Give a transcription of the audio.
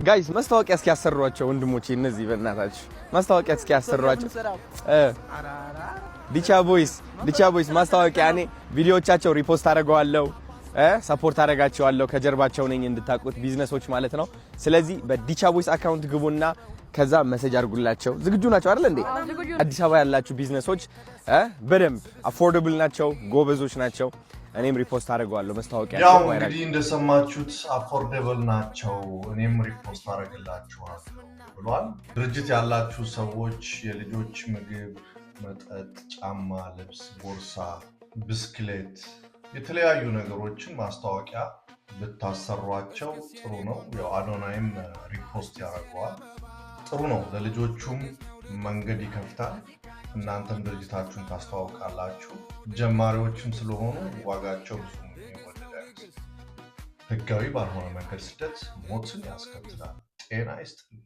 Guys፣ ማስታወቂያ እስኪ ያሰሯቸው ወንድሞቼ፣ እነዚህ በእናታችሁ ማስታወቂያ እስኪ ያሰሯቸው። ዲቻ ቦይስ፣ ዲቻ ቦይስ ማስታወቂያ፣ እኔ ቪዲዮዎቻቸው repost አደርገዋለሁ፣ support አደርጋቸዋለሁ። ከጀርባቸው ነኝ እንድታውቁት ቢዝነሶች ማለት ነው። ስለዚህ በዲቻ ቦይስ account ግቡና ከዛ message አድርጉላቸው። ዝግጁ ናቸው አይደል እንዴ? አዲስ አበባ ያላችሁ ቢዝነሶች በደንብ affordable ናቸው፣ ጎበዞች ናቸው። እኔም repost አደርገዋለሁ ማስታወቂያ። ያው እንግዲህ እንደሰማችሁት affordable ናቸው፣ እኔም repost አደርግላችኋለሁ ብሏል። ድርጅት ያላችሁ ሰዎች የልጆች ምግብ፣ መጠጥ፣ ጫማ፣ ልብስ፣ ቦርሳ፣ ብስክሌት፣ የተለያዩ ነገሮችን ማስታወቂያ ብታሰሯቸው ጥሩ ነው። ያው አዶናይም repost ያደርገዋል። ጥሩ ነው። ለልጆቹም መንገድ ይከፍታል። እናንተም ድርጅታችሁን ታስተዋውቃላችሁ። ጀማሪዎችም ስለሆኑ ዋጋቸው ብዙ የሚወደድ አይመስልም። ህጋዊ ባልሆነ መንገድ ስደት ሞትን ያስከትላል። ጤና ይስጥልኝ።